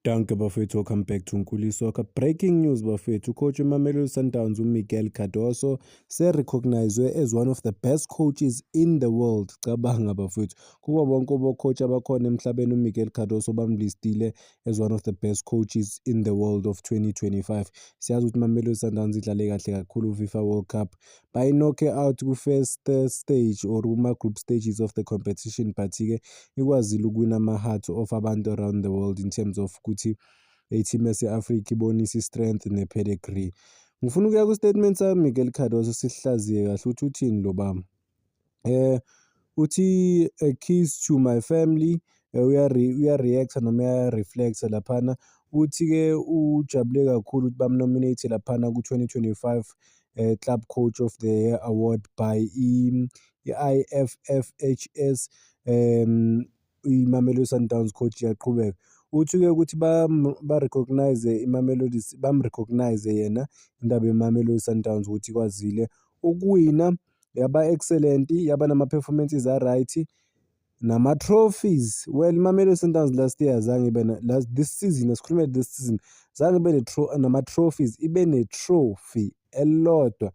Danke bafethu, welcome back to Nkuli Soccer. Breaking news bafethu, coach weMamelodi Sundowns uMiguel Cardoso se-recognized as one of the best coaches in the world. Cabanga bafethu, kubo bonke obo-coach abakhona emhlabeni, uMiguel Cardoso bamlistile as one of the best coaches in the world of 2025. Siyazi ukuthi iMamelodi Sundowns idlale kahle kakhulu FIFA World Cup. Bayi-knock out ku-first stage or kuma-group stages of the competition, but-ke ikwazile ukuwina ama-hearts of abantu around the world in terms of ukuthi i-team yase-Africa ibonisa i-strength ne-pedigree. Ngifuna ukuya ku-statement saka-Miguel Cardoso, sihlaziye kahle ukuthi uthini lo baba. Uthi, "A kiss to my family." Uya-react noma uya-reflect laphana. Uthi-ke ujabule kakhulu ukuthi bam-nominate laphana ku-2025 Club Coach of the Year Award by i-IFFHS. IMamelodi Sundowns coach iyaqhubeka. Uthi-ke ukuthi ba-recognize iMamelodi, bam-recognize yena, indaba yeMamelodi Sundowns ukuthi ikwazile ukuwina, yaba excellent, yaba nama-performances a-right, nama-trophies. Well, iMamelodi Sundowns last year azange ibe last this season, asikhulume this season, zange ibe nama-trophies, ibe ne-trophy elilodwa.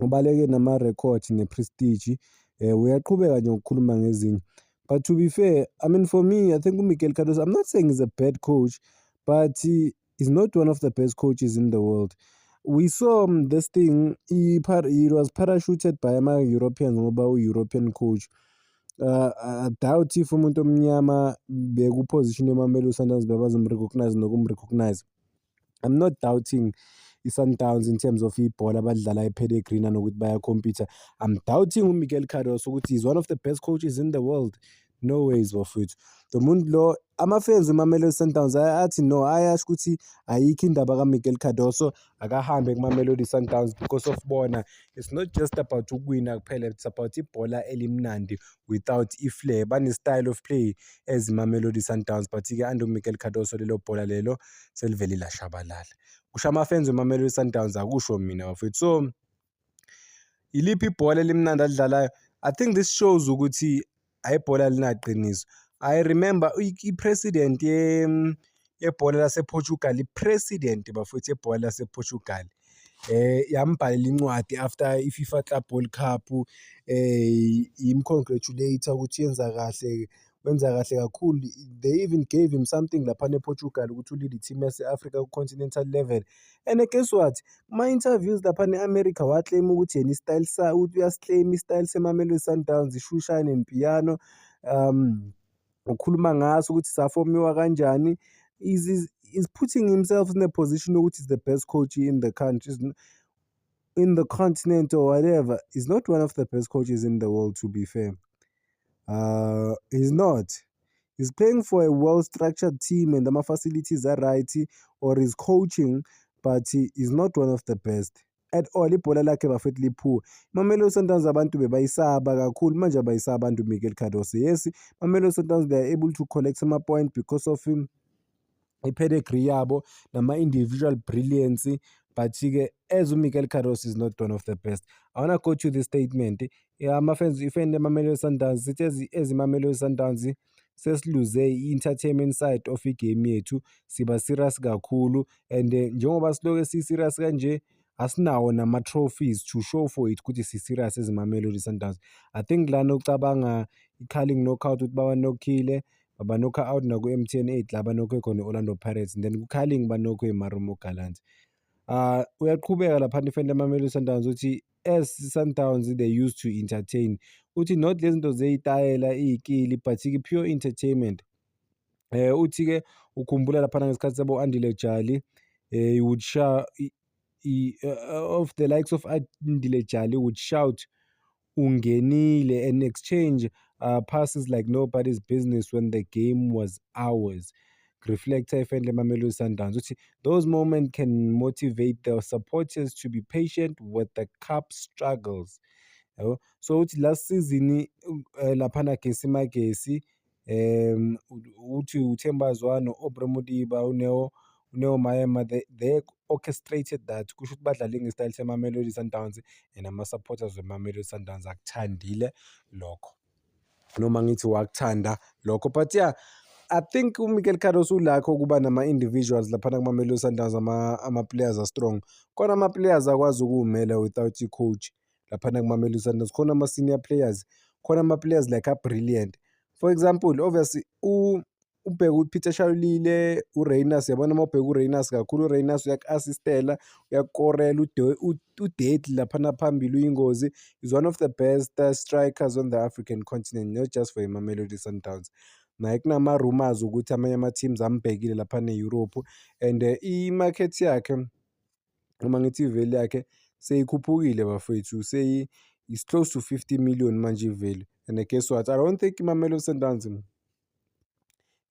Ubaleke nama-records ne-prestige. Uyaqhubeka nje ngokukhuluma ngezinye. But to be fair, I mean, for me, I think uMiguel Cardoso, I'm not saying he's a bad coach, but he is not one of the best coaches in the world. We saw this thing, he was parachuted by ama-Europeans ngoba u-European coach. I doubt if umuntu omnyama beku-position yeMamelodi Sundowns bebazom-recognize nokum-recognize. I'm not doubting i-Sundowns in terms of ibhola abadlala, i-pedigree, nanokuthi baya-compete. I'm doubting uMiguel Cardoso ukuthi he's one of the best coaches in the world. No ways bafowethu. Lo muntu lo, ama-fans weMamelodi Sundowns athi no, ayasho ukuthi ayikho indaba kaMiguel Cardoso, akahambe kuMamelodi Sundowns because of bona it's not just about ukuwina kuphela, it's about ibhola elimnandi without i-flair. Bane-style of play as iMamelodi Sundowns, but-ke under uMiguel Cardoso lelo bhola lelo selivele lashabalala. Kusho ama-fans weMamelodi Sundowns, akusho mina bafowethu. So iliphi ibhola elimnandi alidlalayo? I think this shows ukuthi ibhola alinaqiniso. I remember i-president yebhola lase-Portugal, i-president bafowethu yebhola lase-Portugal, yambhalela incwadi after i-FIFA Club World Cup, im-congratulate-a ukuthi yenza kahle, wenza kahle kakhulu. They even gave him something laphana e-Portugal ukuthi u-lead i-team yase-Africa ku-continental level. And guess what? Kuma-interviews laphana e-America wa-claim ukuthi yena i-style ukuthi uyasi-claim i-style seMamelodi Sundowns, i-shoe shine and piano. Ukhuluma ngaso ukuthi safomiwa kanjani. Is putting himself in a position yokuthi he's the best coach in the country, in the continent or whatever. He's not one of the best coaches in the world, to be fair. He's not. He's playing for a well-structured team and ama-facilities are right, or he's coaching, but he is not one of the best at all. Ibhola lakhe bafethu li-poor. Mamelodi Sundowns abantu bebayisaba kakhulu, manje abayisaba abantu Miguel Cardoso. Yes, Mamelodi Sundowns, they are able to collect ama-point because of him, i-pedigree yabo nama-individual brilliance, but-ke as uMiguel Cardoso is not one of the best. I wanna go to the statement. Ama-fans, i-fan yeMamelodi Sundowns sithi as iMamelodi Sundowns sesiluze i-entertainment side of i-game yethu, siba serious kakhulu, and njengoba siloke si-serious kanje, asinawo nama-trophies to show for it ukuthi si-serious as iMamelodi Sundowns. I think lana ucabanga i-Carling Knockout ukuthi bawanokhile, baba-knock-a out naku-M_T_N 8 la ba-knock-e khona i-Orlando Pirates, and then ku-Carling ba-knock-we i-Marumo Gallants. Uyaqhubeka laphana i-fan leMamelodi Sundowns uthi as Sundowns they used to entertain, uthi not lezi zinto zey'tayela iy'kili, but-ke pure entertainment. Uthi-ke ukhumbula laphana ngesikhathi sabo-Andile Jali, he would of the likes of Andile Jali would shout "Ungenile" and exchange passes like nobody's business when the game was ours. Reflector i-fan leMamelodi Sundowns uthi those moments can motivate the supporters to be patient with the cup struggles. Yabo, so uthi last season laphana against iMagesi, uthi uThemba Zwane, u-Aubrey Modiba, uNeo Maema, they orchestrated that. Kusho ukuthi badlale nge-style seMamelodi Sundowns and ama-supporters weMamelodi Sundowns akuthandile lokho, noma ngithi wakuthanda lokho. But yeah, I think uMiguel Cardoso ulakho ukuba nama-individuals laphana kuma-Mamelodi Sundowns, ama-players a-strong. Khona ama-players akwazi ukuwumela without i-coach laphana kuma-Mamelodi Sundowns, khona ama-senior players, khona ama-players like a-brilliant. For example, obviously ubheke u-Peter Shalulile, u-Rayners, yabona uma ubheka u-Rayners kakhulu, u-Rayners uyaku-assist-ela, uyakukorela, u-deadly laphana phambili uyingozi. Is one of the best strikers on the African continent, not just for iMamelodi Sundowns. Naye kunama-rumours ukuthi amanye ama-teams ambhekile laphana e-Europe and i-market yakhe, noma ngithi i-value yakhe seyikhuphukile bafowethu, is close to 50 million manje i-value and guess what, I don't think iMamelodi Sundowns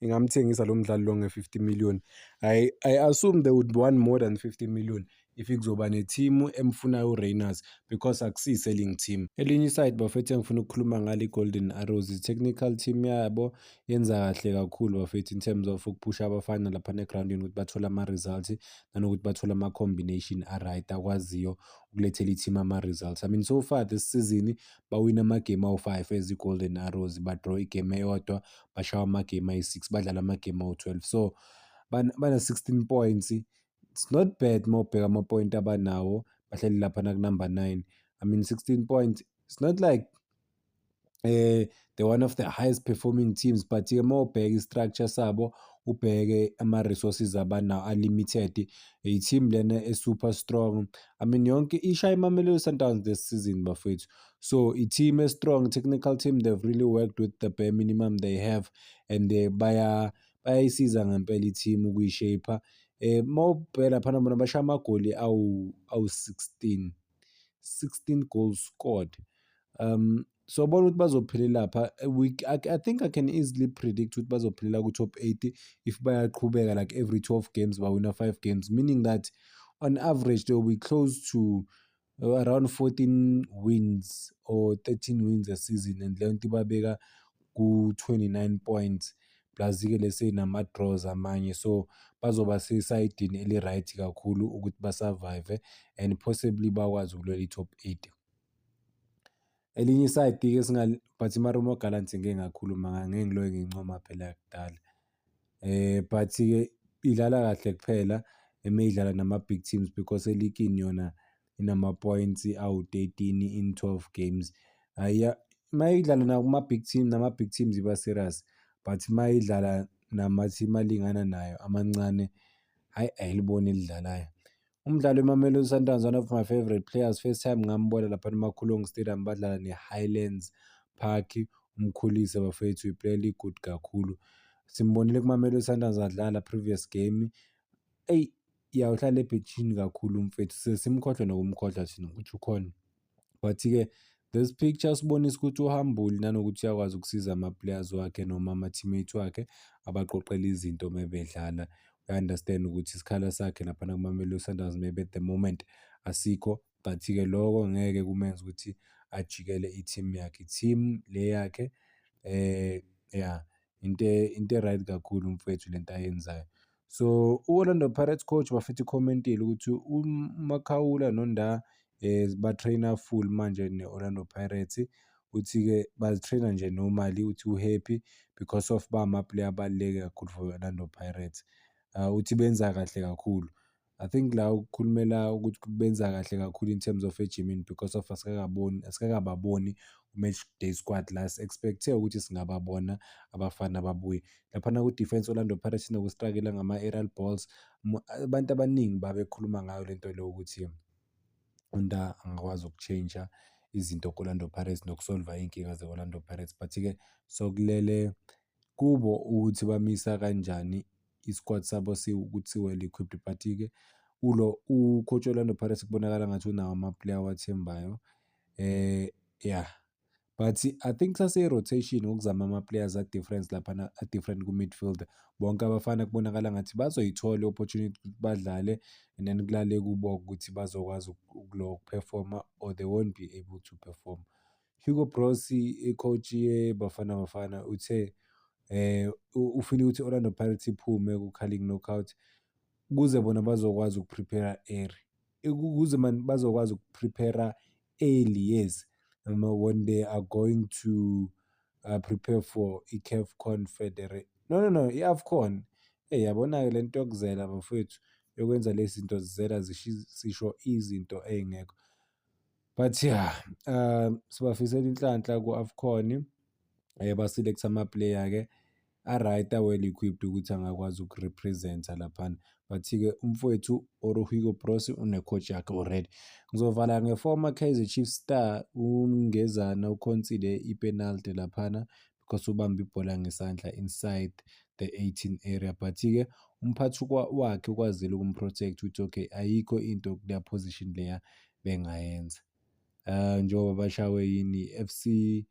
ingamthengisa lo mdlali lo nge-50 million. I assume they would want more than 50 million if kuzoba ne-team emfunayo u-Rayners because akusiyi selling team. Elinye i-side bafethu engifuna ukukhuluma ngalo, i-Golden Arrows, i-technical team yabo yenza kahle kakhulu bafethu in terms of ukuphusha abafana laphana egrawundini ukuthi bathole ama-results nanokuthi bathole ama-combination a-right akwaziyo ukulethela i-team ama-results. I mean, so far this season bawina amagame awu-5 as i-Golden Arrows, ba-draw igame eyodwa, bashawa amagame ayi-6, badlala amagame awu-12, so bana-16 points. It's not bad uma ubheka ama-point abanawo, bahleli laphana ku-number 9. I mean, 16 points, it's not like they're one of the highest performing teams, but-ke uma ubheka i-structure sabo, ubheke ama-resources abanawo a-limited, i-team lena e-super strong. I mean, yonke ishaya iMamelodi Sundowns this season bafowethu, so i-team e-strong, technical team, they've really worked with the bare minimum they have and bayayisiza ngempela i-team ukuyi-shape-a. Uma ubheka laphana bona bashaya amagoli awu-16, 16 goals scored. So bona ukuthi bazophelela lapha, I think I can easily predict ukuthi bazophelela ku-top 8 if bayaqhubeka like every 12 games bawina 5 games, meaning that on average they will be close to around 14 wins or 13 wins a season, and leyo nto ibabeka ku-29 points, plus-ke lese nama-draws amanye, so bazoba sesayidini eli-right kakhulu ukuthi ba-survive and possibly bakwazi ukulwela i-top 8. Elinye i-side-ke but i-Marumo Gallants ngike ngakhuluma ngayo, ngeke ngiloke ngiyincoma phela kudala, but-ke idlala kahle kuphela uma idlala nama-big teams because e-league-ini yona inama-points awu-13 in 12 games. Hhayi, uma idlala nakuma-big team, nama-big teams iba serious, but uma idlala nama-team alingana nayo amancane, hhayi, ayiliboni elidlalayo. Umdlalo weMamelodi Sundowns, one of my favourite players, first time ngambona laphana eMakhulong Stadium badlala ne-Highlands Park, uMkhulise bafowethu, i-player eli-good kakhulu. Simbonile kuMamelodi Sundowns adlala previous game, eyi ya, uhlala ebhentshini kakhulu umfethu, sesimkhohlwa nokumkhohlwa thina ukuthi ukhona. But-ke this picture sibonisa ukuthi u-humble nanokuthi uyakwazi ukusiza ama-players wakhe noma ama-teammate wakhe, abaqoqela izinto mebedlala. Uya-understand ukuthi isikhala sakhe laphana kuMamelodi Sundowns maybe at the moment asikho, but-ke loko ngeke kumenze ukuthi ajikele i-team yakhe, i-team le yakhe ya, into e-right kakhulu umfowethu lento ayenzayo. So u-Orlando Pirates coach bafethu i-comment-ile ukuthi uMakhaula noNdah ba-train-a full manje ne-Orlando Pirates. Uthi-ke ba-train-a nje normally, uthi u-happy because of ba ama-player abaluleke kakhulu for i-Orlando Pirates. Uthi benza kahle kakhulu. I think la ukukhulumela ukuthi benza kahle kakhulu in terms of ejimini because of asikakaboni, asikakababoni ku-match day squad la si-expect-e ukuthi singababona abafana babuye. Laphana ku-defense, Orlando Pirates inoku-struggle ngama-aerial balls. Abantu abaningi babekhuluma ngayo lento le ukuthi uNdah angakwazi uku-change-a izinto ku-Orlando Pirates noku-solve-a iy'nkinga ze-Orlando Pirates, but-ke sokulele kubo ukuthi bamisa kanjani i-squad sabo ukuthi si-well equipped. But-ke ulo u-coach Orlando Pirates kubonakala ngathi unawo ama-player awathembayo, yeah, but I think sase-rotation ngokuzama ama-players a-different laphana, a-different ku-midfield. Bonke abafana kubonakala ngathi bazoyithola i-opportunity ukuthi badlale and then kulale kubo ukuthi bazokwazi uku-perform-a or they won't be able to perform. Hugo Broos, i-coach yeBafana Bafana, uthe ufuna ukuthi i-Orlando Pirates iphume ku-Carling Knockout ukuze bona bazokwazi uku-prepare-a early, ukuze bazokwazi uku-prepare-a early, yes, when they are going to prepare for i-CAF No, no, no, i-AFCON. Eyi, yabona-ke le nto yokuzela bafowethu, yokwenza lezi zinto zizela sisho izinto ey'ngekho. But yeah, sibafisela inhlanhla ku-AFCON. Ba-select-e ama-player-ke a-right, a-well equipped ukuthi angakwazi uku-represent-a laphana. But-ke umfowethu or uHugo Broos une-coach yakhe already. Ngizovala nge-former Kaizer Chiefs star uNgezana u-concede i-penalty laphana because ubambe ibhola ngesandla inside the 18 area, but-ke umphathi wakhe ukwazile ukum-protect ukuthi okay, ayikho into kuleya position leya bengayenza. Njengoba bashawe yini, FC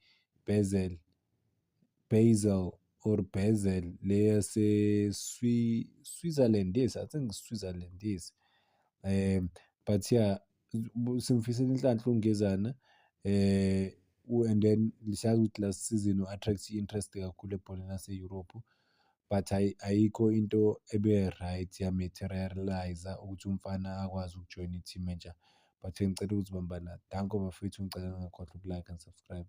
Basel, Basel or Basel le yase Switzerland, yes, I think Switzerland, yes. But yeah, simfisela inhlanhla uNgezana, and then siyazi ukuthi last season u-attract i-interest kakhulu ebholeni lase-Europe, but ayikho into ebe-right ya-materialise-a ukuthi umfana akwazi ukujoyina i-team entsha. But ngicela ukuzibamba la. Danko bafethu, ngicela ningakhohlwa uku-like and subscribe.